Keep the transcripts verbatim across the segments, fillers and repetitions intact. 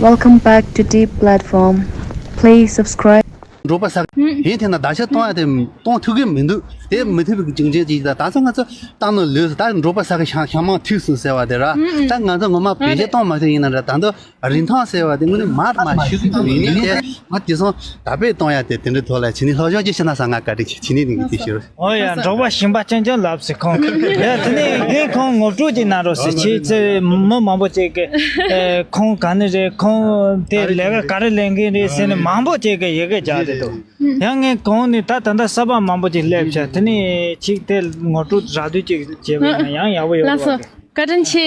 Welcome back to Deep Platform. Please subscribe. འབྲོག་པ་ས་ཡིན་དེ་ན་བརྡ་ཆད་གཏོང་ཡ་དེ་གཏོང་ཐུབ་ཀྱི་མི་འདུག་དེ་མི་ཐུབ་པའི་རྒྱུ་མཚན་ཅིག་ད་ད་ཚོ་ང་ཚོ་བཏང་ནོ་ལོས་སུ་ད་འབྲོག་པ་ས་གི་ཤང་ཤང་མང་ཐུག་སོང་ཟེར་བ་དེ་ར། ད་ང་ཚོ་ངོ་མ་བེད་སྤྱོད་གཏོང་མ་ཐུབ་ཡིན་ན་ར། ད་འདི་རིན་ཐང་ཟེར་བ་དེ་དངོས་གནས་མར་མར་ཤུགས་ཀྱི་ཡིན་ནི་དེ་ང་དེ་སོང་ད་བེད་གཏོང་ཡ་དེ་དེ་འདྲའི་ཐོག་ལ་བྱེད་ནི་ལྷོ་ཕྱོགས་ཀྱི་ཕྱི་ན་ས་ང་བཀའ་དྲིན་ཆེ་བྱེད་ནི་རིང་གི་དེ་ཞུ། ཨོ་ཡ། འབྲོག་པ་ཞིང་པ་ཅན་ཅན་ལབ་ཟེར་ཁོང་། ཡ་དེ་ནས་རྒན་ཁོང་ངོ་སྤྲོད་ཅིག་གནང་རོགས་ཟེར། ཁྱེད་ཚོས་མི་མང་པོ་ཅིག་གིས་ཨེ་ཁོང་ག་ནས་རེད། ཁོང་དེ་ལས་ཀ་ག་རེ་ལས་མཁན་རེད་ཟེར་ནས་མང་པོ་ཅིག་གིས་ཡི་གེ་རྒྱག་བསྡད་འདུག་ཡང་ངས་གོང་ནས་ད་ད་ལྟ་གསར་པ་མང་པོ་ཅིག་སླེབས་ཤག་དེ་ནས་ཅིག་དེ་ངོ་སྤྲོད་རགས་བསྡུས་ཅིག་བྱས་པ་ཡིན་ན་ཡང་ཡག་པོ་ཡོད་ལགས་སོ། པ། བཀའ་དྲིན་ཆེ།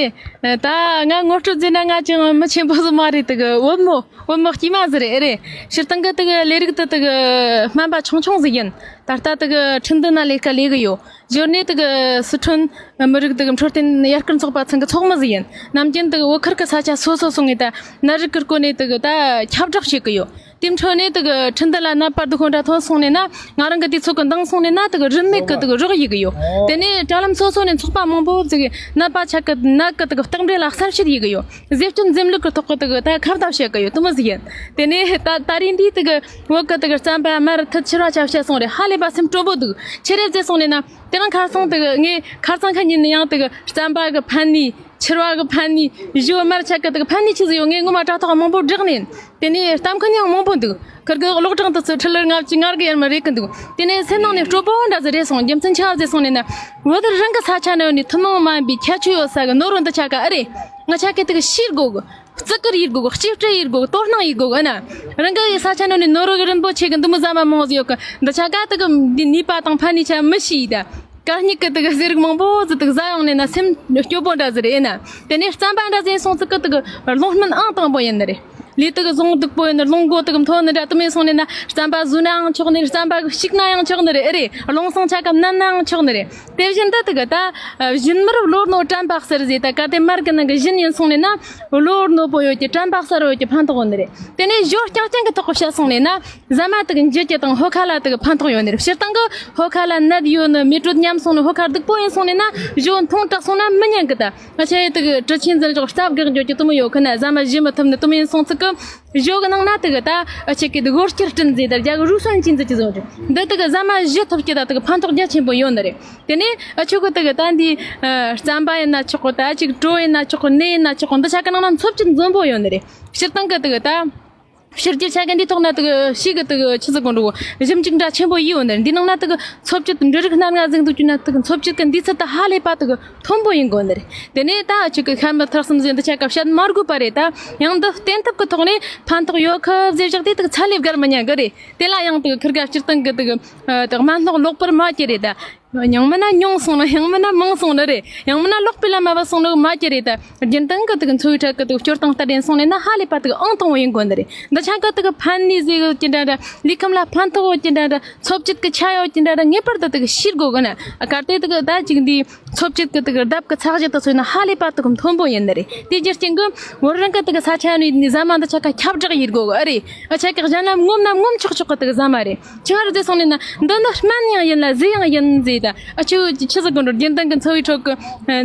ད་ང་ངོ་སྤྲོད་བྱས་ན་ང་ཅང་མི་ཆེན་པོ་ཟིག་མ་རེད། དེ་གི་བུ་མོ་བུ་མོ་སྐྱེས་མ་ཟིག་རེད། ཨེ་རེད། སྤྱིར་བཏང་གི་དེ་གི་ལས་རིགས་དེ་དེ་གི་སྨན་པ་ཆུང་ཆུང་ཟིག་ཡིན། ད་ལྟ་དེ་གི་ཁྲིན་ཏུའུ་ན་ལས་ཀ་ལས་གི་ཡོད། འབྱོར་ནས་དེ་གི་སི་ཁྲོན་མི་རིགས་དེ་གི་འཕྲོད་བསྟེན་ཡར་སྐུལ་ཚོགས་པ་ཚང་གི་ཚོགས་མི་ཟིག་ཡིན། ནམ་རྒྱུན་དེ་གི་བོད་ཁུལ་གི་ས་ཆ་སོ་སོ་སོང་ངས་ད་ནད་རིགས་ཀྱི་སྐོར་ནས་དེ་གི་ད་ཁྱབ་བསྒྲགས་བྱེད་གི་ཡོད། དེའི་འཕྲོ་ནས་དེ་གི་ཁྲིན་ཏུའུ་ལ་ནད་པ་སྡུག་ཁོང་འདྲ་ཐོན་སོང་ནས་ན། ང་རང་གི་དུས་ཚོད་ཀྱི་འདང་སོང་ནས་ན། དེ་གི་རིན་མེད་ཀྱི་དེ་གི་རོགས་ཡེད་གི་ཡོད། དེ་ནས་དྲ་ལམ་སོ་སོ་ནས་ཚོགས་པ་མང་པོ་ཟིག་གིས་ནད་པ་ཆ་གི་ནད་ཀྱི་དེ་གི་རྟགས་འགྲེལ་ལ་གསལ་བཤད་ཡེད་གི་ཡོད། ཟས་སྤྱོད་འཛེམ་ལུགས་ཀྱི་ཐོག་གི་དེ་གི་ད་ཁ་བརྡ་བྱེད་གི་ཡོད། དེ་མོ་ཟིག་ཡིན། དེ་ནས་ད་ད་རིང་འདི་དེ་གི་བོད་གི་དེ་གི་རྩམ་པ་མར་ཐུད་ཕྱི་ར་ཆ་བྱས་སོང་རེད། ཧ་ལས་པ་སེམས་སྤྲོ་པོ་འདུག་ཆི་རེད་ཟེར་སོང་ནས་ན། དེ་རིང་ཁ་སང་དེ་གི་ངས་ཁ་སང་ཁ་ཉིན་ནས་ཡང་དེ་གི་རྩམ་པ་གི་ཕན་ནུས། ཕྱི་ར་གི་ཕན་ནུས། ཞོ་མར་ཆ་གི་དེ་གི་ཕན་ནུས་ཆི་ཟིག་ཡོད། ངས་ངོ་མ་དྲ་ཐོག་མང་པོ་བསྒྲགས་ནས། དེ་ནས་ལྟ་མཁན་ཡང་མང་པོ་འདུག་ཁིར་གི་གློག་གྲངས་དེ་ཚོ་ཁྲི་ལར་ལྔ་བཅུ་ང་དགུ་ཡར་མར་རེད་གི་འདུག་དེ་ནས་སེམས་ནང་ནས་སྤྲོ་པོ་འདྲ་ཟིག་རེད་སོང་། རྒྱུ་མཚན་ཆི་ཟིག་སོང་ནས་ན། བོད་རང་གི་ས་ཆ་ནས་ནི་ཐུན་མོང་མ་ཡིན་པའི་ཁྱད་ཆོས་ཡོད་ས་གི་ནོར་བུ་འདི་ཆ་ག་ཨེ་རེད། ང་ཆ་གི་དེ་གི་ཤེས་དགོས་གི། བརྩི་བཀུར་ཡེད་དགོས་གི། གཅེས་སྤྲས་ཡེད་དགོས་གི། དོ་སྣང་ཡེད་དགོས་གི། ཨེ་ན། རང་གི་ས་ཆ་ནས་ནི་ནོར་བུ་གི་རིན་པོ་ཆེ་གི་འདི་མོ་ཟ་མ་མང་ཟིག་ཡོད་གི། འདི་ཆ་ག་དེ་གི་འདི་ནུས་པ་དང་ཕན་ནུས་ཆ་མི་ཤེས་ད། གད་སྙིགས་ཀྱི་དེ་གི་ཟས་རིགས་མང་པོ་ཟིག་དེ་གི་ཟ་ཡོང་ནས་ན་སེམས་སྐྱོ་པོ་འདྲ་ཟིག་རེད། ཨེ་ན། དེ་ནས་རྩམ་པ་འདྲ་ཟིག་སོང་ཙི་གི་དེ་གི་རླུང་སྨན་ཨང་དང་པོ་ཡིན་ནི་རེད། ལུས་དེ་གི་བཟང་སྡུག་པོ་ཡིན་ནི། རླུང་མགོ་དེ་གི་མཐོ་ནི་འདྲ་དེ་མོ་སོང་ནས་ན་རྩམ་པ་ཟོས་ནའང་ཆོག་ནི་རེད། རྩམ་པ་གི་བཤིག་ནའང་ཆོག་ནི་རེད། ཨེ་རེད། རླུང་སེམས་ཆ་ག་མནན་ནའང་ཆོག་ནི་རེད། དེ་བཞིན་དུ་དེ་གི་ད་བཞིན་མར་བློ་རྣོ་དྲན་པ་གསལ་ཟེར། ད་གལ་ཏེ་མར་གི་ནང་གི་བཞིན་ཡིན་སོང་ནས་ན་བློ་རྣོ་པོ་ཡོད་ཀྱི་དྲན་པ་གསལ་ཡོད་ཀྱི་ཕན་ཐོགས་ཡོད་ནི་རེད། དེ་ནས་ཞོ་རྐྱང་རྐྱང་གི་ཐོག་གི་བཤད་སོང་ནས་ན། ཟ་མ་དེ་གི་འཇུ་རྒྱུ་དང་ཕོ་ཁ་ལ་དེ་གི་ཕན་ཐོགས་ཡོད་ནི་རེད། སྤྱིར་བཏང་གི་ཕོ་ཁ་ལ་ནད་ཡོད་ནི་མེ་དྲོད་ཉམས་སོང་ནི་ཕོ་ཁ་སྡུག་པོ་ཡིན་སོང་ནས་ན་ཞོ་འཐུང་དྲགས་སོང་ན་མི་ཉན་གི་ད། ང་ཆ་ཡི་དེ་གི་དྲི་ཆེན་འཛིན་ཆོག་རྩ་བཀག་འཇོག་རྒྱུ་དེ་མོ་ཡོད་གི་ན། ཟ་མ་ཞུ་མི་ཐུབ་ནི་དེ་མོ་ཡིན་སོང་ཚིག་གི། ཞོ་གི་ནང་ན་དེ་གི་ད་ཨ་ཆེ་གི་དེ་གི་ཨོ་སྐྱུར་སྤྲིན་ཟེར་ད་རྒྱ་གི་རུས་སུན་ཅིན་ཟེར་གྱི་བཟོ་རེད། འདི་དེ་གི་ཟ་མ་ཞུ་ཐུབ་ཀྱི་ད་དེ་གི་ཕན་ཐོགས་རྒྱ་ཆེན་པོ་ཡོད་ནི་རེད། དེ་ནས་ཨ་ཆོ་གི་དེ་གི་ད་འདི་ཨ་རྩམ་པ་ཡིན་ན་ཆོག་གི། ད་ཅིག་གྲོ་ཡིན་ན་ཆོག་གི། ནས་ཡིན་ན་ཆོག་གི། འདི་ཆ་གི་ནང་ན་འཚོ་བཅུད་འཛོམས་པོ་ཡོད་ནི་རེད། སྤྱིར་བཏང་གི་དེ་གི་ད། ཕྱི་རྒྱལ་ཆ་ག་འདི་ཐོག་ན་དེ་གི་ཤི་གི་དེ་གི་ཆི་ཟིག་གོ་འགྲོ། ཞིབ་འཇུག་འདྲ་ཆེན་པོ་ཡིན་འོ་ནི་རེད། འདི་ནང་ན་དེ་གི་འཚོ་བཅུད་འབྲུ་རིགས་སྣ་ལྔ་ཟིག་འདུག་རྒྱུ་ན་དེ་གི་འཚོ་བཅུད་གི་འདུས་ཚད་ད་ཧ་ལས་པ་དེ་གི་མཐོན་པོ་ཡིན་གོ་ནི་རེད། དེ་ནས་ད་ཨ་ཆོ་གི་ཤ་མར་ཐག་གསུམ་ཟེར་འདི་ཆ་ག་བཤད་མ་དགོས་པ་རེད། ད་ཡང་འདི་བསྟེན་ཐབས་གི་ཐོག་ནས་ཕན་ཐོགས་ཡོད་ཁི་ཟེར་བཞག་དེ་དེ་གི་ཚད་ལས་བརྒལ་མི་ཉན་གི་རེད། དེ་ལ་ཡང་དེ་གི་ཁིར་ག་སྤྱིར་བཏང་གི་དེ་གི་ཨ་དེ་གི་སྨན་སྣོག་ལོག་པར་མ་སྐྱེ་རེད་ད། ཡང་མིན་ན་ཉུང་སོང་ན། ཡང་མིན་ན་མང་སོང་ན་རེད། ཡང་མིན་ན་ལོག་པའི་ལམ་མ་བ་སོང་ན་མ་སྐྱེ་རེད་ད། རྒྱུན་གཏན་གི་དེ་གི་འཚོ་བའི་ཁྲོད་གི་དེ་གི་སྤྱོད་སྟངས་ལྟར་ཡིན་སོང་ནས་ན་ཧ་ལས་པ་དེ་གི་ཨང་དང་པོ་ཡིན་དགོས་ནི་རེད། འདི་ཆ་ག་དེ་གི་ཕན་ནུས་ཟིག་ཡོད་ཀྱི་འདྲ་འདྲ། ལུས་ཁམས་ལ་ཕན་ཐོགས་ཡོད་ཀྱི་འདྲ་འདྲ། འཚོ་བཅུད་ཀྱི་ཆ་ཡོད་ཀྱི་འདྲ་འདྲ། ངེས་པར་དུ་དེ་གི་ཤེས་དགོས་གི་ན། གལ་ཏེ་དེ་གི་ད་ཅིག་འདི་འཚོ་བཅུད་ཀྱི་དེ་གི་ལྡབ་ཀྱི་ཚད་གཞི་དེ་ཚོ་ཡིན་ན་ཧ་ལས་པ་དེ་གི་མཐོན་པོ་ཡིན་ནི་རེད། དེ་རྒྱུ་རྐྱེན་གི་བོད་རང་གི་དེ་གི་ས་ཆ་ནས་ཟ་མ་འདི་ཆ་ག་ཁྱབ་བསྒྲགས་ཡེད་དགོས་གི་ཨ་རེད། ཨ་ཆ་གི་གཞན་ལ་ངོམ་ན་ངོམ་ཆོག་ཆོག་གི་དེ་གི་ཟ་མ་རེད། ཆི་ཧར་ཟེར་སོང་ནས་ན་འདི་ནི་སྨན་ཡང་ཡིན་ལ་ཟས་ཡང་ཡིན་ཟེར་ད། ཨ་ཆོ་ཆི་ཟིག་གོ་འགྲོ། རྒྱུན་གཏན་གི་འཚོ་བའི་ཁྲོད་གི་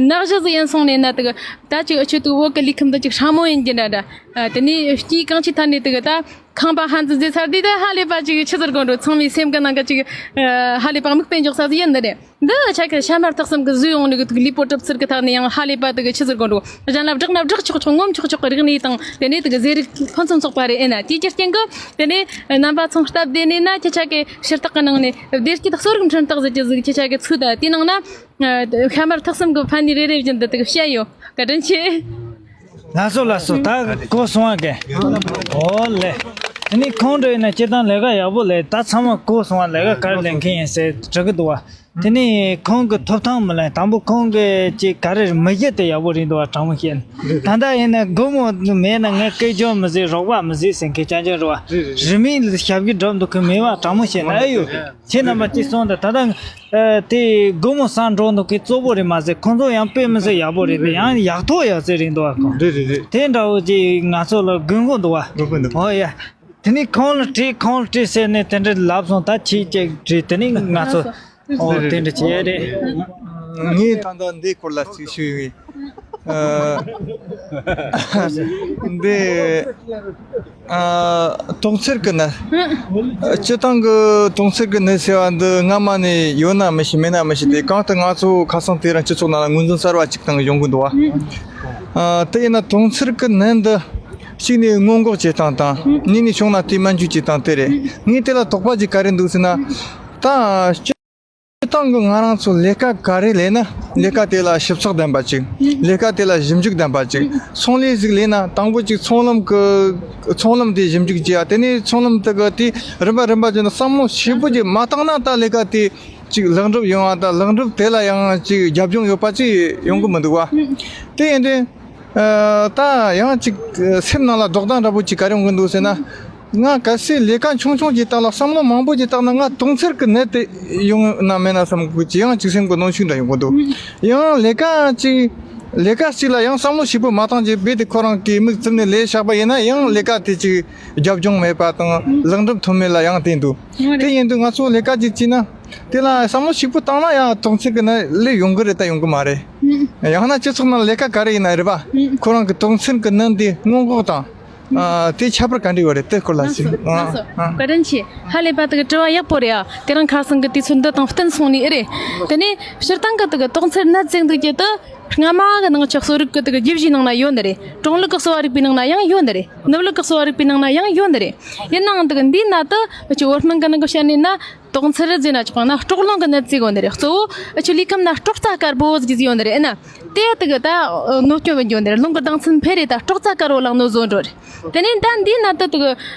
ནག་གཞི་ཟིག་ཡིན་སོང་ནས་ན་དེ་གི་ད་ཅིག་ཨ་ཆོ་དེ་གི་བོད་གི་ལུས་ཁམས་འདི་ཅིག་སྲ་མོ་ཡིན་གྱི་འདྲ་འདྲ། ཨ་དེ་ནས་སྐྱེས་གང་ཆེ་ཐར་ནས་དེ་གི་ད་ཁང་པ་ཧན་ཙི་ཟེར་ཚར་དུས་ད་ཧ་ལས་པ་ཅིག་ཆི་ཟིག་གོ་འགྲོ། ཚང་མའི་སེམས་གི་ནང་གི་ཅིག་ཨ་ཧ་ལས་པ་མིག་དཔེ་འཇོག་ས་ཟིག་ཡིན་ནི་རེད། འདི་ཆ་གི་ཤ་མར་ཐག་གསུམ་གི་བཟོས་ཡོང་ནི་གི་དུག་ལུས་པོ་གྲུབ་ཚུལ་གི་ཐད་ནས་ཡང་ཧ་ལས་པ་དུ་གི་ཆི་ཟིག་གོ་འགྲོ། གཞན་ལ་བསྒྲགས་ན་བསྒྲགས་ཆོག་ཆོག་ངོམ་ཆོག་ཆོག་གི་རིག་གནས་དང་དེ་ནས་དུ་གི་ཟས་རིགས་ཕུན་སུམ་ཚོགས་པ་རེད། ཨེ་ན་དེའི་རྒྱུ་རྐྱེན་གི་དེ་ནས་རྣམ་པ་ཚོ་སྟབས་བདེ་ནས་ན་ཁྱེད་ཆ་གི་ཕྱིར་རྟགས་གི་ནང་ནས་བདེ་སྐྱིད་གསོ་རིག་འཕྲིན་རྟགས་ཟེར་གྱི་ཟིག་ཁྱེད་ཆ་གི་ཚུད་ད། དེའི་ནང་ན་ཤ་མར་ཐག་གསུམ་གི་ཕན་ནུས་རེ་རེ་བཞིན་དུ་དུ་གི་བཤད་ཡོད། བཀའ་དྲིན་ཆེ། ལགས་སོ་ལགས་སོ། ད་གོ་སོང་བ་གི། ཨོ་ལེ། དེ་ནས་ཁོང་འདྲ་ཡིན་ན་སྤྱིར་བཏང་ལས་ཀ་ཡག་པོ་ལས། ད་ཚང་མ་གོ་སོང་བ། ལས་ཀ་ག་རེ་ལས་མཁན་ཡིན་ཟེར་དྲི་གི་འདུག་བ། དེ་ནས་ཁོང་གི་ཐོབ་ཐང་མི་ལེན། དང་པོ་ཁོང་གི་ཅིག་ག་རེ་མི་གཞི་དེ་ཡག་པོ་རེད་འདུག་བ། དྲང་མོ་བཤད་ན། ད་ལྟ་ཡིན་ན་སྒོར་མོ་མེད་ན་ངས་སྐད་ཆ་མི་ཟེར། རོགས་པ་མི་ཟེར་ཟེར་མཁན་རྐྱང་རྐྱང་རེད་བ། རིན་མེད་ལ་ཞབས་ཀྱི་སྒྲུབ་འདུག་གི་མེད་བ། དྲང་མོ་བཤད་ན། ཨ་ཡོ། ཁྱེད་རྣམ་པ་ཅིག་གསུངས་ད། ད་ལྟ་ཨ་དེ་སྒོར་མོ་ཟ་འགྲོ་འདུག་གི་གཙོ་བོ་རེད་མ་ཟད། ཁོང་ཚོ་ཡང་དཔེ་མི་སྲིད་ཡག་པོ་རེད་པས། ཡང་ཡག་ཐོག་ཡག་ཚད་རེད་འདུག་བ། ཁོང་རེད་རེད་རེད། དེ་འདྲ་བོ་ཅིག་ང་ཚོ་ལ་དགོས་མཁོ་འདུག་བ། དགོས་མཁོ་འདུག་ཨོ་ཡ། དེ་ནས་ཁོང་ལ་དྲིས། ཁོང་ལ་དྲིས་ཟེར་ནས་དེ་འདྲ་ལབ་སོང་། ད་ཁྱེད་ཅིག་དྲིས། དེ་ནས་ང་ཚོ་ཨོ་དེ་འདྲ་བྱས་རེད། ངས་ད་ལྟ་འདིའི་སྐོར་ལ་ཅིག་ཞུ་ཡི། འདི། ཨ། དོགས་འཚེར་གི་ནད། སྤྱི་བཏང་གི་དོགས་འཚེར་གི་ནད་ཟེར་བ་འདི་སྔ་མ་ནས་ཡོད་ན་མི་ཤེས། མེད་ན་མི་ཤེས། དེ་གང་ལྟར་ང་ཚོ་ཁ་སང་དེ་རིང་སྤྱི་ཚོགས་ནང་ལ་ངོས་འཛིན་གསར་བ་ཅིག་དང་ཡོང་གི་འདུག་བ། ཨ། དེ་ཡིན་ན་དོགས་འཚེར་གི་ནད་འདི་གཅིག་ནས་སྔོན་འགོག་བྱེད་སྟངས་དང་། གཉིས་ནས་བྱུང་ན་དེ་སྨན་བཅོས་བྱེད་སྟངས་དེ་རེད། ངས་དེ་ལ་དོགས་པ་ཅིག་ག་རེ་འདུག་ཟེར་ན། ད། སྤྱི་བཏང་གི་ང་རང་ཚོ་ལས་ཀ་ག་རེ་ལས་ན་ལས་ཀ་དེ་ལ་ཞིབ་ཚགས་ལྡན་པ་ཅིག་ལས་ཀ་དེ་ལ་ཞིབ་འཇུག་ལྡན་པ་ཅིག་ཚོང་ལས་ཟིག་ལས་ན་དང་པོ་ཅིག་ཚོང་ལམ་གི་ཚོང་ལམ་དེ་ཞིབ་འཇུག་བྱེད་ཡ། དེ་ནས་ཚོང་ལམ་དེ་གི་དེ་རིམ་པ་རིམ་པ་བྱས་ན་བསམ་བློ་ཞིབ་པོ་ཅིག་མ་བཏང་ན་ད་ལས་ཀ་དེ་ཅིག་ལེགས་འགྲུབ་ཡོང་བ་དང་། ལེགས་འགྲུབ་དེ་ལ་ཡང་ཅིག་རྒྱབ་ལྗོངས་ཡོད་པ་ཅིག་ཡོང་གི་མི་འདུག་བ། དེ་ཡིན་དུས། ཨ། ད་ཡང་ཅིག་སེམས་ནང་ལ་རྡོག་རྡང་འདྲ་པོ་ཅིག་ག་རེ་ཡོང་གི་འདུག་ཟེར་ན། ང་གལ་སྲིད་ལས་ཀ་ཆུང་ཆུང་ཅིག་བཏང་ལ་བསམ་བློ་མང་པོ་ཅིག་བཏང་ན་ང་དོགས་འཚེར་གི་ནད་དེ་ཡོང་ན་མེད་ན་བསམ་གི་ཅིག་ཡང་ཅིག་སེམས་གི་གནོན་ཤུགས་འདྲ་ཡོང་གི་འདུག་ཡང་ལས་ཀ་ཅིག་ལས་ཀ་ཅིག་ལ་ཡང་བསམ་བློ་ཞིབ་པོ་མ་བཏང་ཅིག་རྦད་དེ་ཁོ་རང་གི་མིག་བཙུམ་ནས་ལས་བཞག་པ་ཡིན་ན་ཡང་ལས་ཀ་དེ་ཅིག་རྒྱབ་ལྗོངས་མེད་པ་དང་ལེགས་འགྲུབ་ཐོན་མེད་ལ་ཡང་བསྟན་འདུག་དེ་ཡིན་དུས་ང་ཚོ་ལས་ཀ་ཅིག་བྱས་ན་དེ་ལ་བསམ་བློ་ཞིབ་པོ་བཏང་ན་ཡང་དོགས་འཚེར་གི་ནད་ལས་ཡོང་གི་རེད་ད་ཡོང་གི་མ་རེད། ཡང་ན་སྤྱི་ཚོགས་ནང་ལས་ཀ་ག་རེ་ཡིན་ན་རེད་པ། ཁོ་རང་གི་དོགས་འཚེར་གི་ནད་འདི་སྔོན་འགོག་དང་། ཨ། དེ་ཁྱད་པར་ག་འདྲ་ཡོད་རེད་དེ་སྐོར་ལ་ཞིག་ཨ། ཨ། བཀའ་དྲིན་ཆེ། ཧ་ལས་པ་དེ་གི་དྲི་བ་ཡག་པོ་རེད་ཨ། དེ་རིང་ཁ་སང་གི་དུས་ཚོད་འདི་དང་བསྟུན་སོང་ནི་ཨེ་རེད། དེ་ནས་སྤྱིར་བཏང་གི་དེ་གི་དོགས་འཚེར་ནད་ཟེར་འདུག་རྒྱུ་དེ། སྔ་མ་གི་ནང་ཆོས་གསོ་རིག་གི་དེ་གི་རྒྱུད་བཞིའི་ནང་ན་ཡོད་ནི་རེད། གྲོང་ལུགས་གི་གསོ་བ་རིག་པའི་ནང་ན་ཡང་ཡོད་ནི་རེད། ནུབ་ལུགས་གི་གསོ་བ་རིག་པའི་ནང་ན་ཡང་ཡོད་ནི་རེད། ཡིན་ནའང་དེ་གི་འདིའི་ནད་དེ་ཅིག་བོད་སྨན་གི་ནང་གི་བཤད་ནི་ན། དོགས་འཚེར་ཟེར་ན་ཆོག་ག་ན། སྲོག་རླུང་གི་ནད་ཟེར་གོ་ནི་རེད། གཙོ་བོ་ཨ་ཆུ་ལུས་ཁམས་ན་སྲོག་རྩ་དཀར་པོ་ཟིག་ཡོད་ནི་རེད་ཨ་ན། དེ་དེ་གི་ད་གནོད་སྐྱོན་བྱེད་ཡོད་ནི་རེད། རླུང་གི་ལྡང་ཚད་འཕེལ་རེད། ད་སྲོག་རྩ་དཀར་པོ་ལ་གནོད་བཟོ་འགྲོ་རེད། དེ་ནས་ད་འདིའི་ནད་དེ་དེ་གི་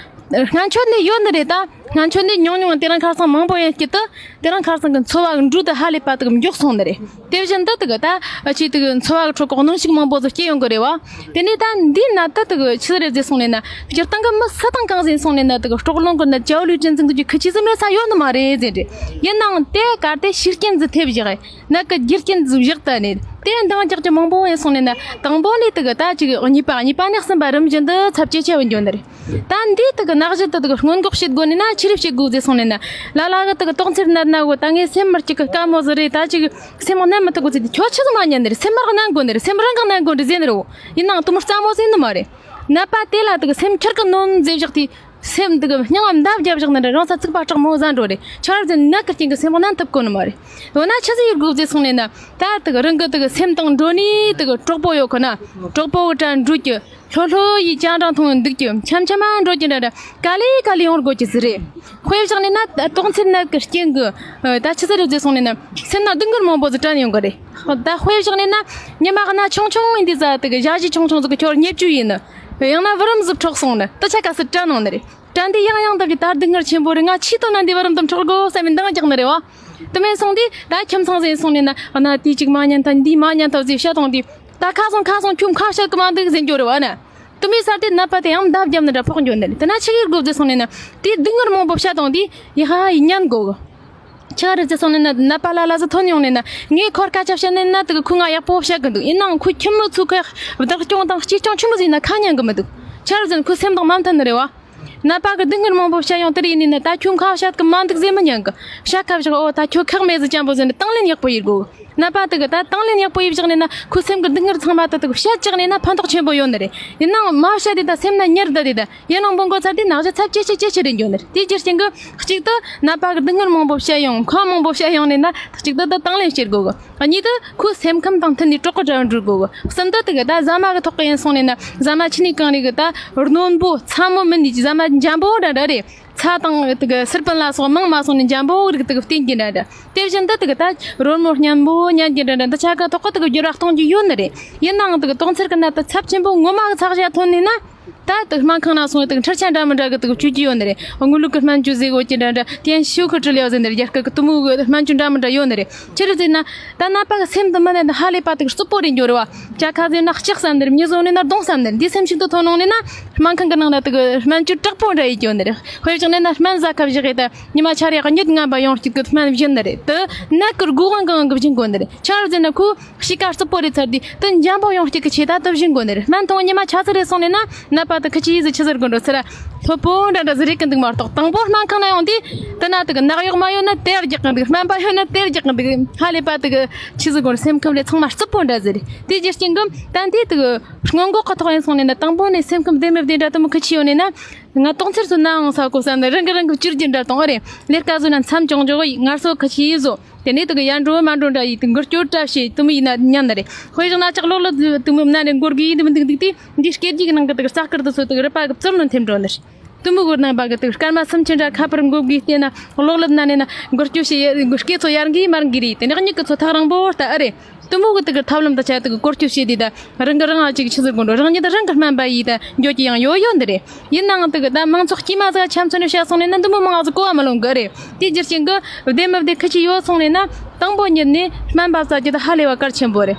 སྔན་ཆད་ནས་ཡོད་ནི་རེད། ད་སྔན་ཆད་ནས་ཉུང་ཉུང་། དེ་རིང་ཁ་སང་མང་པོ་ཡིན་རྒྱུ་དེ། དེ་རིང་ཁ་སང་གི་འཚོ་བ་གི་འགྲོས་དེ་ཧ་ལས་པ་དེ་གི་མགྱོགས་སོང་ནི་རེད། དེ་བཞིན་དུ་དེ་གི་ད་ཨ་ཆུ་དེ་གི་འཚོ་བ་གི་ཁྲོད་གི་གནོན་ཤུགས་མང་པོ་ཟིག་སྐྱེ་ཡོང་གི་རེད་བ། དེ་ནས་ད་འདིའི་ནད་དེ་དེ་གི་ཆི་ཟིག་རེད་ཟེར་སོང་ནས་ན། སྤྱིར་བཏང་གི་མི་སུ་དང་གང་ཟིག་སོང་ནས་ན་དེ་གི་སྲོག་རླུང་གི་ནད་ཅའོ་ལུའི་ཀྲིན་ཟེར་འདུག་རྒྱུ་ཁི་ཆི་ཟིག་མེད་ས་ཡོད་ནི་མ་རེད་ཟེར་རེད། ཡིན་ནའང་དེ་གལ་ཏེ་ཤུགས་རྐྱེན་ཟིག་ཐེབས་བཞག་ནད་གི་རྒྱུ་རྐྱེན་ཟིག་བཞག་ད་ནས་དེ་འདང་རྒྱག་རྒྱུ་མང་པོ་ཡིན་སོང་ནས་ན། དང་པོ་ནས་དེ་གི་ད་ཅིག་གཉིས་པ། གཉིས་པ་ནས་གསུམ་པ། རིམ་བཞིན་དུ་ཚབས་ཇེ་ཆེ་བ་འགྱོ་ནི་རེད། ད་འདིའི་དེ་གི་ནད་གཞི་དེ་དེ་གི་སྔོན་འགོག་བྱེད་དགོས་ནི་ན་ཆི་རེ་བྱེད་དགོས་ཟེར་སོང་ནས་ན། ལ་ལ་གི་དེ་གི་དོགས་འཚེར་ནད་ན་གོ། ད་ངའི་སེམས་མི་སྐྱིད་གི་དཀའ་མོ་ཟིག་རེད། ད་ཅིག་སེམས་མནན་མི་ཐུབ་གོ་ཟེར་དུས་ཁྱོད་ཆི་ཟིག་མ་ཉན་ནི་རེད། སེམས་རང་གི་མནན་དགོས་ནི་རེད། སེམས་རང་གི་མནན་དགོས་ནི་རེད་ཟེར་ནི་རེད། ཡིན་ནའང་དེ་མོ་སླ་མོ་ཟིག་ནི་མ་རེད། ནད་པ་དེ་ལ་དེ་གི་སེམས་ཁྱེར་གི་གནོན་ཟེར་བཞག་དུས། སེམས་འདི་གི་སྙིང་ང་མདའ་བརྒྱབ་བཞག་ན་འདྲ། རང་ས་ཚིག་པ་དྲག་མོ་ཟ་འགྲོ་རེད། ཆི་རེད་ཟེར་ན་ནད་ཀྱི་རྐྱེན་གྱིས་སེམས་མནན་ཐུབ་གོ་ནི་མ་རེད། འོ་ན་ཆི་ཟིག་ཡེད་དགོས་ཟེར་སོང་ནས་ན། ད་དེ་གི་རང་གི་དེ་གི་སེམས་དང་འགྲོ་ནས་དེ་གི་གྲོགས་པོ་ཡོད་ཁོ་ན། གྲོགས་པོ་གི་གྲལ་འགྲོ་རྒྱུ། ལྷོད་ལྷོད་ཡེད་ཅང་ཀྲང་འཐུང་འདུག་རྒྱུ། འཆམ་འཆམ་འགྲོ་རྒྱུ་འདྲ་འདྲ་ག་ལེ་ག་ལེ་ཡོང་དགོས་ཀྱི་ཟིག་རེད། དཔེ་བཞག་ནས་ན་ད་དོགས་འཚེར་ནད་ཀྱི་རྐྱེན་གྱིས་ད་ཆི་ཟིག་རེད་ཟེར་སོང་ནས་ན། སེམས་ན་སྡུག་བསྔལ་མང་པོ་ཟིག་དྲན་ཡོང་གི་རེད། ད་དཔེ་བཞག་ནས་ན། ཉི་མ་གནའ་ཆུང་ཆུང་ཡིན་དུས་ཟ་དེ་གི་ཞ་ཞི་ཆུང་ཆུང་ཟིག་གིས་ཁྱོད་བརྙས་བཅོས་ཡེད་ནི། ཡང་ན་བུ་རམ་ཟིག་འཕྲོག་སོང་ནི། དེ་ཆ་ག་ཟིག་དྲན་ཡོང་ནི་རེད། དྲན་དུས་ཡང་ཡང་དེ་གི་ད་སྡུག་བསྔལ་ཆེན་པོ་རེད། ང་ཆི་ཐོག་ན་འདི་བུ་རམ་དེ་འཕྲོག་དགོས་བསམ་པའི་འདང་རྒྱག་ནི་རེད་བ། དེ་མིན་སོང་དུས་ད་ཁྱིམ་ཚང་ཟིག་སོང་ནས་ན། ཨ་ན་དེ་ཅིག་མ་ཉན་ཐལ། འདི་མ་ཉན་ཐལ་ཟེར་བཤད་བཏང་དུས། ད་ཁ་སང་ཁ་སང་ཁྱོད་ཁ་བཤད་གི་མ་འདུག་ཟེར་རྒྱུ་རེད་བ་ན། དེ་མིན་ཟེར་དུས་ནད་པ་དེ་ཡང་མདའ་བརྒྱབ་ནི་འདྲ་ཕོག་འགྱོ་ནི་རེད། དེ་ན་ཆི་ཡེད་དགོས་ཟེར་སོང་ནས་ན། དེ་སྡུག་བསྔལ་མང་པོ་བཤད་བཏང་དུས་ཡ་ཧ་ཡེད་ཉན་དགོས་གི། ཆི་རེད་ཟེར་སོང་ནས་ན། ནད་པ་ལ་ལ་ཟིག་ཐོན་ཡོང་ནས་ན། ངས་ཁོར་སྐད་ཆ་བཤད་ནས་ན་དེ་གི་ཁོས་ང་ཡག་པོ་བཤད་གི་འདུག་ཡིན་ནའང་ཁོའི་ཁྱིམ་མི་ཚོ་ཁོ་བདག་སྐྱོང་དང་གཅེས་སྐྱོང་ཆི་མོ་ཟིག་ཡེད་ན་ཁ་ཉན་གི་མི་འདུག་ཆི་རེད་ཟེར་ན་ཁོའི་སེམས་དང་མ་མཐུན་ནི་རེད་བ། ནད་པ་གི་སྡུག་བསྔལ་མང་པོ་བཤད་ཡོང་དེར་ཡིན་ནས་ན། ད་ཁྱོད་ཁ་བཤད་གི་མ་འདུག་ཟེར་མི་ཉན་གི། བཤད་ཁ་བཞག་འོ་ད་ཁྱོད་ཁག་མེད་ཟིག་ཅན་པོ་ཟེར་ནས་དང་ལེན་ཡག་པོ་ཡེད་དགོས། ནད་པ་དེ་གི་ད་དང་ལེན་ཡག་པོ་ཡེད་བཞག་ནས་ན། ཁོའི་སེམས་གི་སྡུག་བསྔལ་ཚང་མ་ད་དེ་གི་བཤད་བཞག་ནས་ན་ཕན་ཐོགས་ཆེན་པོ་ཡོད་ནི་རེད། ཡིན་ནའང་མ་བཤད་དེ་ད་སེམས་ན་ཉར་བསྡད་དེ་ད། ཡིན་ནའང་མི་འགོ་ཚར་དུས་ནད་གཞི་ཚབས་ཇེ་ཆེ་ཇེ་ཆེ་རེད་འགྱོ་ནི་རེད། དེའི་རྒྱུ་རྐྱེན་གྱིས་གཅིག་ཏུ་ནད་པ་གི་སྡུག་བསྔལ་མང་པོ་བཤད་ཡོང་། ཁ་མང་པོ་བཤད་ཡོང་ནས་ན་གཅིག་ཏུ་ད་དང་ལེན་བྱེད་དགོས་གི། གཉིས་དུ་ཁོའི་སེམས་ཁམས་དང་མཐུན་ནས་གྲོགས་གི་གྲལ་འགྲོ་དགོས་གི། གསུམ་དུ་དེ་གི་ད་ཟ་མ་གི་ཐོག་གི་ཡིན་སོང་ནས་ན། ཟ་མ་ཆི་ནས་གང་རེད་གི། ད་རྣོན་པོ་ཚ་མོ་མིན་ནི་ཟ་མ་འཇམ་པོ་འདྲ་འདྲ་རེད། ཚྭ་དང་དེ་གི་སིལ་པན་ལ་སོགས་མང་མ་སོང་ནས་འཇམ་པོ་རིགས་དེ་གི་བསྟེན་རྒྱུ་འདྲ་འདྲ། དེ་བཞིན་དུ་དེ་གི་ད་རོལ་མོ་སྙན་པོ་ཉན་རྒྱུ་འདྲ་འདྲ། འདི་ཆ་ག་ཐོག་གི་དེ་གི་འགྱུར་བ་གཏོང་རྒྱུ་ཡོད་ནི་རེད། ཡིན་ནའང་དེ་གི་དོགས་འཚེར་གི་ནད་དེ་ཚབས་ཆེན་པོ་ངོ་མ་གི་ཚ་གཞི་ཐོན་ནས་ན། ད་དེ་སྨན་ཁང་ན་སོང་དེ་འཕྲུལ་ཆས་འདྲ་མི་འདྲ་གི་དེ་གི་བཅོས་རྒྱུ་ཡོད་ནི་རེད། དངུལ་ལུག་གི་སྨན་བཅོས་ཟེར་གོ་གི་འདྲ་འདྲ། 电休克治疗 ཟེར་ནི་རེད། རྒྱ་སྐད་གི་དེ་མོ་གི་སྨན་བཅོས་འདྲ་མི་འདྲ་ཡོད་ནི་རེད། ཆི་རེད་ཟེར་ན། ད་ནད་པ་གི་སེམས་དེ་མི་ནས་ད་ཧ་ལས་པ་དེ་གི་རྩུབ་པོ་རེད་འགྱོ་རེད་བ། ཅ་ཁ་ཟེར་ན་ལྕག་བསམ་ནི་རེད། མྱི་བཟོ་ནི་ན་རྡུང་བསམ་ནི་རེད། འདི་སེམས་ཤིག་ཏུ་ཐོན་ཡོང་ནས་ན། སྨན་ཁང་གི་ནང་ན་དེ་གི་སྨན་བཅོས་དྲག་པོ་འདྲ་ཡེད་རྒྱུ་ཡོད་ནི་རེད། དཔེ་བཞག་ནས་ན་སྨན་ཟ་ཁ་བཞག་ཡེ་ད་ཉི་མ་ཆ་རེ་གཉིད་ངན་པ་ཡོང་རྒྱུ་གི་སྨན་བཞིན་ནི་རེད། དེ་ནད་གི་འགོ་དབང་གི་དབང་གིས་བཞིན་དགོས་ནི་རེད། ཆི་རེད་ཟེར་ན་ཁོ་གཤིས་ཀ་རྩུབ་པོ་རེད་ཚར་དུས་དེ་འཇམ་པོ་ཡོང་རྒྱུ་གི་ཆེད་ད་དེ་བཞིན་དགོས་ནི་རེད། སྨན་འཐུང་ཉི་མ་ཆ་ཙིག་རེ་སོང་ནས་ན་ནད་པ། ད་ཁི་ཆི་ཡི་ཟི་ཆི་ཟེར་གོ་འགྲོ་ཚེ་ར་ལྷོད་པོ་འདྲ་འདྲ་ཟི་རེད་གི་འདུག་མ་གཏོགས། དང་པོ་སྨན་ཁང་ན་ཡོང་དུས་དེ་ན་དེ་གི་ནག་གཡོག་མ་ཡོད་ན་དེ་རྒྱག་གི་འདུག་སྨན་པ་ཡོད་ན་དེ་རྒྱག་གི་འདུག་ཧ་ལས་པ་དེ་གི་ཆི་ཟི་གོ་སེམས་ཁམས་ལས་ཚང་མ་རྩུབ་པོ་འདྲ་ཟི་རེད། དེ་རྒྱུ་རྐྱེན་གི་ད་འདི་དེ་གི་སྔོན་འགོག་གི་ཐོག་ཡིན་སོང་ནས་ན། དང་པོ་ནས་སེམས་ཁམས་བདེ་མི་བདེ་འདྲ་དེ་མོ་ཁི་ཆི་ཡོད་ནས་ན། ང་དོང་ཚེར་སོ་ནའང་ས་གོ་ས་ནས་རང་གི་རང་གི་བཅུར་རྒྱུ་འདྲ་དང་ཨ་རེད། ལས་ཀ་བཟོ་ན་མཚམས་ཅུང་ཅུང་ཡིན། ངར་སོ་ཁི་ཆི་ཡིན་བཟོ། དེ་ནས་དེ་གི་ཡར་འགྲོ་མར་འགྲོ་འདྲ་ཡིས་དེ་འགུལ་སྐྱོད་འདྲ་བྱེད་དེ་མོ་ཡིན་ན་ཉན་ནི་རེད། དཔེ་བཞག་ན་ལྕགས་ལོག་ལོ་དེ་མོ་མནན་ནས་འགོར་གི་ཡིན་དེ་མོ་འདུག་འདུག་དེ་འདི་སྐད་ཀྱི་ནང་གི་དེ་གི་རྩ་དཀར་དེ་ཚོ་དེ་གི་རུས་པ་གི་རྩར་ལོན་ཐེམ་འགྲོ་ནི་རེད། དེ་མོ་གི་རྣམ་པ་གི་དེ་གི་སྐར་མ་སུམ་ཅུ་འདྲ་ཁ་པར་འགོ་གི་བལྟས་ན་ལོག་ལོ་མནན་ནས་ན་འགུལ་སྐྱོད་བྱེད་ཡ་སྐེ་ཚོ་ཡར་འགི་མར་འགི་རེད། དེ་ནས་གཉིད་ཀྱི་ཚོ་ཐག་རིང་པོ་ལྟ་ཨ་རེད། དུ་མོ་གི་དེ་གི་ཐབས་ལམ་དང་བཅས་དེ་གི་བཀོལ་སྤྱོད་བྱས་དུས་ད་རང་གི་རང་ཨ་ཅིག་ཆི་ཟིག་དགོས་འགྲོ། རང་ཉིད་དང་རང་གི་སྨན་པ་ཡིས་ད་འགྱོ་གི་ཡང་ཡོད་ཡོད་འདི་རེད། ཡིན་ནའང་དེ་གི་ད་མང་ཚོགས་དཀྱུས་མ་ཟིག་ཆ་མཚོན་ནས་བཤད་སོང་ནས་ན་འདི་མོ་མང་ཟིག་གོ་བ་མ་ལོན་གི་རེད། དེའི་རྒྱུ་རྐྱེན་གི་བདེ་མི་བདེ་ཁི་ཆི་ཡོད་སོང་ནས་ན་དང་པོ་ཉིད་ནས་སྨན་པ་བཙལ་རྒྱུ་ད་ཧ་ལས་པ་གལ་ཆེན་པོ་རེད།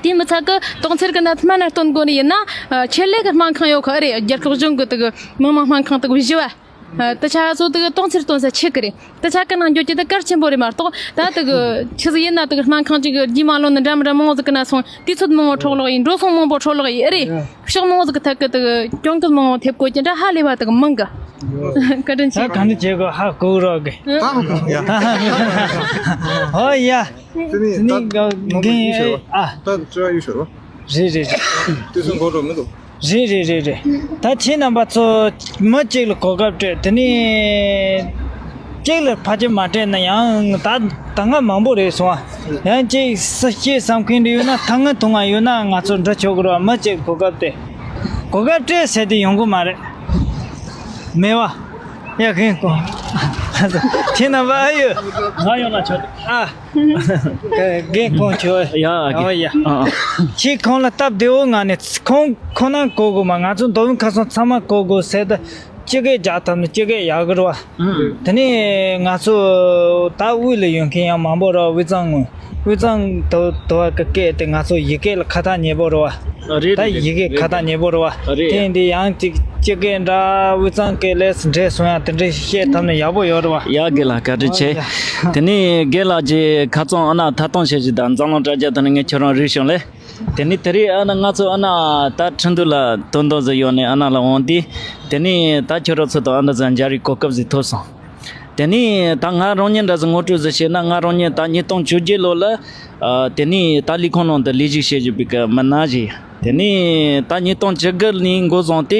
དེ་མི་ཚད་གི་དོང་ཚེར་གི་ན་སྨན་ན་སྟོན་དགོས་ནི་ཡིན་ན་ཆེད་ལས་གི་སྨན་ཁང་ཡོད་གི་རེད། རྒྱལ་ཁབ་གཞུང་གི་དེ་གི་མི་དམངས་སྨན་ཁང་དེ་གི་བཞི་བ། ཨ། དེ་ཆ་སོ་དེ་གི་དོང་ཚེར་སྟོན་ས་ཆེ་གི་རེད། དེ་ཆ་གི་ནང་འགྱོ་རྒྱུ་དེ་གལ་ཆེན་པོ་རེད་མ་གཏོགས། ད་དེ་གི་ཆི་ཟིག་ཡིན་ན་དེ་གི་སྨན་ཁང་ཅིག་གི་རྒྱུས་མ་ལོན་ནི་འདྲ་མི་འདྲ་མང་བོ་ཟིག་གི་ན་སོང་དུས་ཚོད་མང་བོ་འཕྲོ་བརླག་ཡིན། འགྲོ་སོང་མང་བོ་འཕྲོ་བརླག་ཡིན་ཨེ་རེད། ཕྱོགས་མང་བོ་ཟིག་གི་ཐད་གི་དེ་གི་གྱོང་གུད་མང་བོ་ཐེབས་དགོས་ཀྱི་འདྲ་ཧ་ལས་པ་དེ་གི་མང་གི། བཀའ་དྲིན་ཆེ། ད་ག་འདྲ་བྱེད་དགོས་ཧ་གོ་རོགས་གི། ཨ། ཨོ་ཡ། དེ་ནི་དེ་ནི་ད་ག་ནང་དུ་ཡུལ་ཤོར་བ། ཨ། ད་དྲི་བ་ཡུལ་ཤོར་བ། རེད་རེད་རེད། དེ་ཚོ་འགོ་འགྲོ་མི་འདུག་རེད་རེད་རེད་རེད། ད་ཁྱེད་རྣམ་པ་ཚོ་མི་གཅིག་ལ་གོ་སྐབས་སྤྲད། དེ་ནས་གཅིག་ལ་ཕལ་ཆེར་མ་སྤྲད་ན་ཡང་ད་ད་སྔ་མང་པོ་རེད་སོང་ཨ། ཡང་གཅིག་སུ་སྐྱེས་བསམ་མཁན་འདྲ་ཡོད་ན། ཐང་ང་ཐུང་ང་ཡོད་ན་ང་ཚོ་འདྲི་ཆོག་གི་རེད་བ། མི་གཅིག་གོ་སྐབས་སྤྲད། གོ་སྐབས་སྤྲད་ཟེར་དེ་ཡོང་གི་མ་རེད། མེད་བ། ཡ་རྒན་ཁོང་། ཁྱེད་རྣམ་པ་ཨ་ཡོད། ང་ཡོང་ན་ཆོག་ཨ། རྒན་ཁོང་ཁྱོད། ཡ་ཨ་ཨོ་ཡ། ཨ་ཨ། ཁྱེད་ཁོང་ལ་སྟབས་བདེ་བོ་ངང་ནས་ཁོང་ཁོ་ན་གོ་དགོས་མ། ང་ཚོ་མདོ་དབུས་ཁམས་གསུམ་ཚང་མ་གོ་དགོས་ཟེར་ད་སྤྱི་སྐད་རྒྱག་ཐབས་ནི་སྤྱི་སྐད་ཡག་གི་རེད་བ། ཨུ། དེ་ནས་ང་ཚོ་ད་དབུས་ལ་ཡོད་མཁན་ཡང་མང་པོ་རེད་བ། དབུས་གཙང་ངོས། དབུས་གཙང་དུ་དུ་བ་གི་སྐད་དེ་ང་ཚོ་ཡི་གེ་ལ་ཁ་ཐག་ཉེ་པོ་རེད་བ། རེད་ད་རེད་ཡི་གེ་རེད་ཁ་ཐག་ཉེ་པོ་རེད་བ། རེད། དེ་ཡིན་དུས་ཡང་ཅིག་སྤྱི་སྐད་འདྲ་དབུས་གཙང་སྐད་ལས་འདྲེས་སོང་ཡང་དེ་འདྲས་བཤད་ཐུབ་ན་ཡག་པོ་ཡོད་རེད་བ། ཡ་རྒན་ལགས་བཀའ་དྲིན་ཆེ། ཨོ་ཡ། དེ་ནས་རྒན་ལགས་ཀྱིས་ཁ་རྩང་ཨ་ན་ཐད་གཏོང་བྱེད་རྒྱུ་དང་འཛམ་གླིང་དྲ་རྒྱ་དེ་ནས་ངས་ཁྱོད་རང་རིག་བྱུང་ལེ། དེ་ནས་དེ་རིང་ཨ་ན་ང་ཚོ་ཨ་ན་ད་ཁྲིན་ཏུའུ་ལ་དོན་དག་ཟིག་ཡོད་ནས་ཨ་ན་ལ་འོང་དུས། དེ་ནས་ད་ཁྱོད་རང་ཚོ་དང་ཨ་ན་ཟིག་མཇལ་བའི་གོ་སྐབས་ཟིག་ཐོབ་སོང་། དེ་ནས་ད་ང་རང་ཉིད་འདྲ་ཟིག་ངོ་སྤྲོད་ཟིག་བྱས་ན། ང་རང་ཉིད་ད་ཉིས་སྟོང་བཅོ་བརྒྱད་ལོ་ལ། ཨ། དེ་ནས་ད་ལས་ཁུངས་ནང་དུ་ལས་ཞུགས་བྱེད་བཞིན་པའི་གི་མི་སྣ་ཞིག་དེ་ནས་ད་ཉིས་སྟོང་བཅུ་དགུ་ནས་འགོ་བཟུང་སྟེ།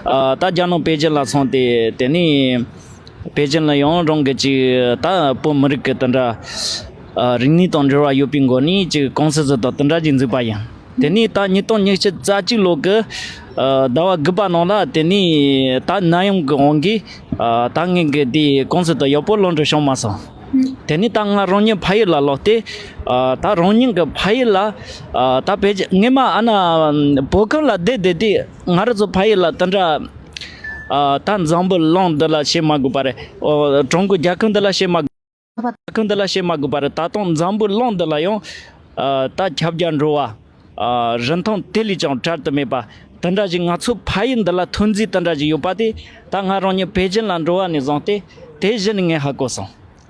ཨ། ད་རྒྱ་ནག་པེ་ཅིན་ལ་སོང་སྟེ། དེ་ནས་པེ་ཅིན་ལ་ཡང་རང་གི་ཅིག་ད་བོད་མི་རིགས་ཀྱི་དེ་འདྲ། ཨ། རིག་གནས་དང་འབྲེལ་བ་ཡོད་པའི་སྒོ་ནས་ཅིག་ཀུང་སི་ཟིག་དང་དེ་འདྲ་ཅིག་འཛུགས་པ་ཡིན། དེ་ནས་ད་ཉིས་སྟོང་ཉི་ཤུ་རྩ་གཅིག་ལོ་གི། ཨ། ཟླ་བ་དགུ་པ་ནང་ལ་དེ་ནས་ད་ནད་ཡམས་ཀྱི་དབང་གིས། ཨ། ད་ངས་གི་དེ་ཀུང་སི་དེ་ཡག་པོ་ལོན་འགྲོ་བྱུང་མ་སོང་། དེ་ནས་ད་ང་རང་ཉིད་ཕ་ཡུལ་ལ་ལོག་སྟེ། ཨ། ད་རང་ཉིད་ཀྱི་ཕ་ཡུལ་ལ། ཨ། ད་བེད་ངས་མ་ཨ་ན་བོད་ཁམས་ལ་བསྡད་བསྡད་དུས་ང་རང་ཚོ་ཕ་ཡུལ་ལ་དེ་འདྲ། ཨ། ད་འཛམ་བུ་གླིང་འདི་ལ་བཤད་མ་དགོས་པ་རེད། ཨོ། ཀྲུང་གོ་རྒྱལ་ཁབ་འདི་ལ་བཤད་མ། རྒྱལ་ཁབ་འདི་ལ་བཤད་མ་དགོས་པ་རེད། ད་དུང་འཛམ་བུ་གླིང་འདི་ལ་ཡང་། ཨ། ད་ཁྱབ་རྒྱ་འགྲོ་བ། ཨ། རིན་ཐང་དེ་ལས་ཀྱང་བྲལ་དུ་མེད་པ་དེ་འདྲ་ཞིག་ང་ཚོ་ཕ་ཡུལ་འདི་ལ་ཐོན་རྫས་དེ་འདྲ་ཞིག་ཡོད་པ་དེ། ད་ང་རང་ཉིད་པེ་ཅིན་ལ་འགྲོ་བ་ནས་བཟུང་སྟེ་དེ་གཞི་ནས་ངས་ཧ་གོ་སོང་།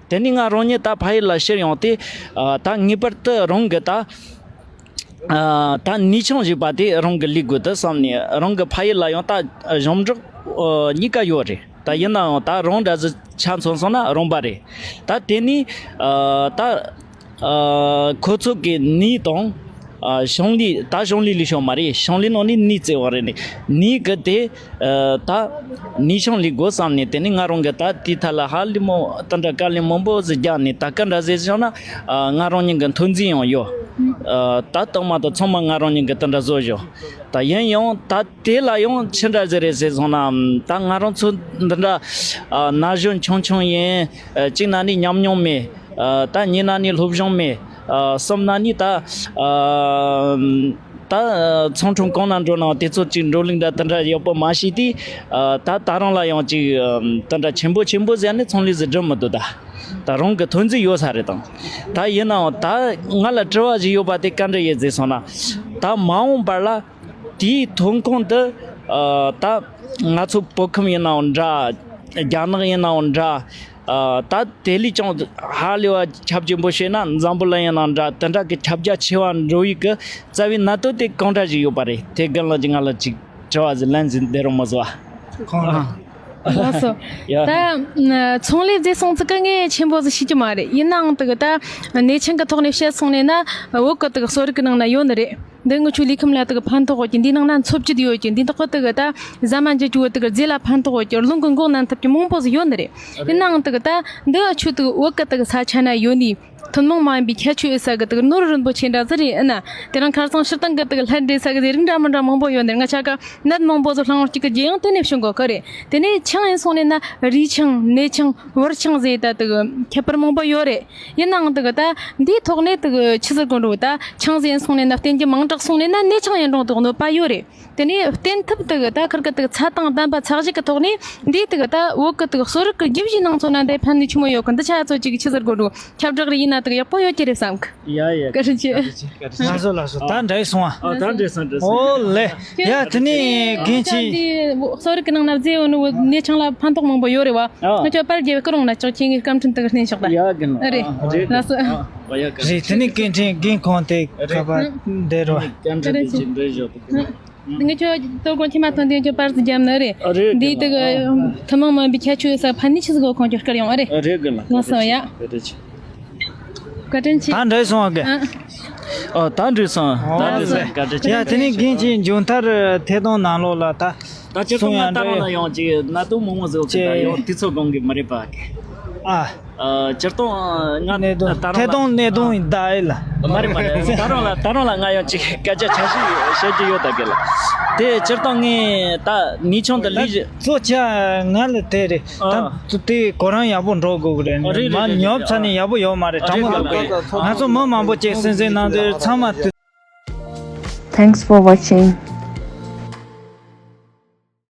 དེ་ནས་ང་རང་ཉིད་ད་ཕ་ཡུལ་ལ་ཕྱིར་ཡོང་སྟེ། ཨ། ད་ངེས་པར་དུ་རང་གི་ད། ཨ། ད་ནུས་ཆུང་ཞིག་པ་དེ་རང་གི་ལས་དགོས་དུ་བསམ་ནས། རང་གི་ཕ་ཡུལ་ལ་ཡང་ད་ཞབས་འདེགས། ཨ། གཉིས་ཀ་ཡོད་རེད། ད་ཡིན་ནའང་ད་རང་འདྲ་ཟིག་ཆ་མཚོན་སོང་ན་རང་པ་རེད། ད་དེ་ནས། ཨ། ད། ཨ། ཁོ་ཚོ་གི་ནུས་དང་། ཨ། ཞིང་ལས། ད་ཞིང་ལས་ལས་ཤོག་མ་རེད། ཞིང་ལས་ནང་ནས་ནུས་བཙལ་བ་རེད་ནས། ནུས་གི་དེ། ཨ། ད་ནུས་ཆུང་ལས་དགོས་བསམ་ནས། དེ་ནས་ང་རང་གི་ད་དེའི་ཐད་ལ་ཧ་ལས་མོ་དེ་འདྲ་དཀའ་ལས་མང་པོ་ཟིག་རྒྱག་ནས། ད་ག་འདྲ་ཟེར་བྱུང་ན། ཨ། ང་རང་ཉིད་གི་ཐོན་རྫས་ཡང་ཡོད། ཨ། ད་རྟགས་མ་དང་ཚང་མ་ང་རང་ཉིད་གི་དེ་འདྲ་བཟོ་བཞག་ད་ཡིན་ཡང་ད་དེ་ལ་ཡང་ཅི་འདྲ་ཟེར་རེད་ཟེར་སོང་ན། ད་ང་རང་ཚོ་འདི་འདྲ། ཨ། ན་གཞོན་ཆུང་ཆུང་ཡིན། ཨ། གཅིག་ན་ནི་ཉམས་མྱོང་མེད། ཨ། ད་གཉིས་ན་ནི་སློབ་སྦྱོང་མེད། ཨ། གསུམ་ན་ནི་ད། ཨ། ད་ཚོང་ཁྲོམ་གང་ན་འགྲོ་ནའང་དེ་ཚོ་གཅིག་འགྲོ་ལུགས་འདྲ་དེ་འདྲ་ཡག་པོ་མ་ཤེས་དུས། ཨ། ད་ད་རང་ལ་ཡང་ཅིག་ཨ། དེ་འདྲ་ཆེན་པོ་ཆེན་པོ་ཟེར་ནས་ཚོང་ལས་ཟིག་སྒྲུབ་མི་ཐུབ་ད། ད་རང་གི་ཐོན་རྫས་ཡོད་ས་རེད་དང་། ད་ཡིན་ནའང་ད་ང་ལ་དྲི་བ་ཞིག་ཡོད་པ་དེ་ག་འདྲ་ཡིན་ཟེར་སོང་ན། ད་མ་འོངས་པར་ལ་དེའི་ཐོན་ཁུངས་དེ། ཨ། ད་ང་ཚོ་བོད་ཁམས་ཡིན་ནའང་འདྲ། རྒྱ་ནག་ཡིན་ནའང་འདྲ། ཨ། ད་དེ་ལས་ཀྱང་ཧ་ལས་པ་ཁྱབ་ཆེན་པོ་བྱས་ན་འཛམ་བུ་གླིང་ཡིན་ནའང་འདྲ། དེ་འདྲ་གི་ཁྱབ་རྒྱ་ཆེ་བ་འགྲོ་ཡི་གི་རྩ་བའི་གནད་དོན་དེ་གང་འདྲ་ཞིག་ཡོད་པ་རེད། དེ་རྒན་ལགས་ཀྱིས་ང་ལ་ཅིག་ ཆོ་བ་ཟི་ལན་ཟི་འདེ་རོ་མ་ཟོ་ཁོང་ལ། ལགས་སོ། ཡ། ད་ཚོང་ལས་རྫས་སོང་ཙི་ཀ་ངས་ཆེན་པོ་ཟི་ཤེས་ཀྱི་མ་རེད། ཡིན་ནའང་དུ་གི་ད་གནས་ཆེན་གི་ཐོག་ནས་བཤད་སོང་ནས་ན་བོད་གི་དུ་གི་གསོ་རིག་གི་ནང་ན་ཡོད་ནི་རེད། འདི་ངི་ཆོ་ལུས་ཁམས་ལ་དུ་གི་ཕན་ཐོགས་ཡོད་ཀྱི། འདི་ནང་ན་འཚོ་བཅུད་ཡོད་ཀྱི། འདི་དག་པ་དུ་གི་ད་ཟ་མ་འཇུ་རྒྱུ་བོ་དུ་གི་རྫས་ལ་ཕན་ཐོགས་ཡོད་ཀྱི། རླུང་གི་མགོ་ནན་ཐབས་ཀྱི་མང་པོ་ཟི་ཡོད་ནི་རེད། ཡིན་ནའང་དུ་གི་ད་འདི་ཆོ་དུ་གི་བོད་གི་དུ་གི་ས་ཆ་ན་ཡོད་ནི། ཐུན་མོང་མ་ཡིན་པའི་ཁྱད་ཆོས་ཡོད་ས་གི་དུ་ནོར་རིན་པོ་ཆེ་འདྲ་ཟིག་རེད། ཨ་ན་དེ་རིང་ཁ་སང་སྤྱིར་བཏང་གི་དུ་ལྷ་འདྲེ་ས་གི་རིགས་འདྲ་མི་འདྲ་མང་པོ་ཡོད་འདིར། ང་ཆ་ག་ནད་མང་པོ་ཟིག་སློང་བར་གཅིག་གི་རྒྱུ་ཡང་དེ་ནས་བྱུང་གོ་གི་རེད། དེ་ནས་ཆང་ཡིན་སོང་ནས་ན་རུས་ཆང་ནས་ཆང་བུར་ཆང་ཟེར་ད་དུ་ཁྱད་པར་མང་པོ་ཡོད་རེད། ཡིན་ནའང་དུ་གི་ད་འདིའི་ཐོག་ནས་དུ་གི་ཆི་ཟེར་གོ་འགྲོ། ད་ཆང་ཟེར་ཡིན་སོང་ནས་ན་བསྟེན་རྒྱུ་མང་དྲགས་སོང་ནས་ན་ནས་ཆང་ཡིན་རུང་དུ་གནོད་པ་ཡོད་རེད། དེ་ནས་བསྟེན་ཐབས་དེ་གི་ད་ཁིར་གི་དེ་གི་ཚད་དང་ལྡན་པ་ཚད་གཞི་གི་ཐོག་ནས་འདིའི་དེ་གི་ད་བོད་གི་དེ་གི་གསོ་རིག་གི་རྒྱུད་བཞིའི་ནང་ཚོ་ན་འདི་ཕན་ནུས་ཆེན་མོ་ཡོད་གི། འདི་ཆ་ཚོ་གཅིག་གི་ཆི་ཟེར་དགོས་འགྲོ། ཁྱབ་བསྒྲགས་རེ་ཡིན་ན་དེ་གི་ཡག་པོ་ཡོད་ཀྱི་རེད་བསམ་གི། ཡ་ཡ། བཀའ་དྲིན་ཆེ། བཀའ་དྲིན་ཆེ། བཀའ་དྲིན་ཆེ། ལགས་སོ་ལགས་སོ། ད་འདྲ་སོང་ཨ། ཨ། ད་འདྲ་སོང་འདྲ་སོང་། ཨོ་ལེ། ཡ་དེ་ནས་རྒན་ཁྱེད། འདི་གསོ་རིག་གི་ནང་ན་རྫས་ཡོད་ནི་ནས་ཆང་ལ་ཕན་ཐོགས་མང་པོ་ཡོད་རེད་བ། ཨ། ང་ཚོ་པར་རྒྱབ་སྐུ་རུང་ན་ཅག་ཁྱེད་ངའི་བཀའ་དྲིན་དེ་གི་བརྟེན་ཆོག་ད། ཡ་གི་ན། ཨ་རེད། ཨ་རེད། ལགས་སོ། ཨ་ཡ། བཀའ་དྲིན་ཆེ། རེད། དེ་ནས་རྒན་ཁྱེད་རྒན་ཁོང་དེ་ཁ་པར་འདེར་བ། བཀའ་དྲིན་ཆེ། འདྲ་ཞོག་ང་ཚོ་ལྟོ་གོང་ཁྱེད་མ་ཐོན་དེ་ཚོ་པར་ཙི་རྒྱབ་ནི་རེད། ཨ་རེད། འདིའི་དེ་གི་ཐུན་མོང་མིན་པའི་ཁྱད་ཆོས་ས་ཕན་ནུས་ཆི་ཟིག་གོ་ཁོང་ཁྱོད་སྐར་ཡོང་ཨ་རེད། ཨ་རེད་གི་ལ། ལགས་སོ་ཡ། བཀའ་དྲིན་ཆེ། བཀའ་དྲིན་ཆེ། ད་འདྲ་སོང་ཨ་གི། ཨ། ཨོ་ད་འདྲ་སོང་། ད་འདྲ་སོང་། བཀའ་དྲིན་ཆེ། ཡ་དེ་ནས་རྒན་ཁྱེད་མཇུག་མཐར་ཐད་གཏོང་ནང་ལོགས་ལ་ད་ད་སྤྱིར་བཏང་ང་ད་རང་ལ་ཡང་ཅིག་གནད་དོན་མང་པོ་ཟིག་ད་ཡང་དུས་ཚོད་གང་གི་མི་རེད་པ་གི། ཨ། ཨ། སྤྱིར་བཏང་ང་གནད་དོན་ད་རང་ཐད་གཏོང་གནད་དོན་ད་ཨེ་ལ། མ་རེད་མ་རེད། ད་རང་ལ་ད་རང་ལ་ང་ཡང་ཅིག་སྐད་ཆ་ཆ་ཞིག་བཤད་རྒྱུ་ཡོད་ད་གི་ལ། དེ་སྤྱིར་བཏང་ངས་ད་ནུས་ཆུང་དུ་ལུས། གཙོ་ཆེ་ང་ལ་དེ་རེད། ཨ། ད་དེ་གོ་རང་ཡག་པོ་འགྲོ་དགོས་གི་རེད། ཨ་རེད་རེད། མ་རེད་ཉོབ་ཚ་ནས་ཡག་པོ་ཡོད་མ་རེད། དྲང་མོ་ལབ་དགོས། ང་ཚོ་མི་མང་པོ་ཅིག་སེམས་སེམས་ནང་དེ་ཚང་མ། Thanks for watching.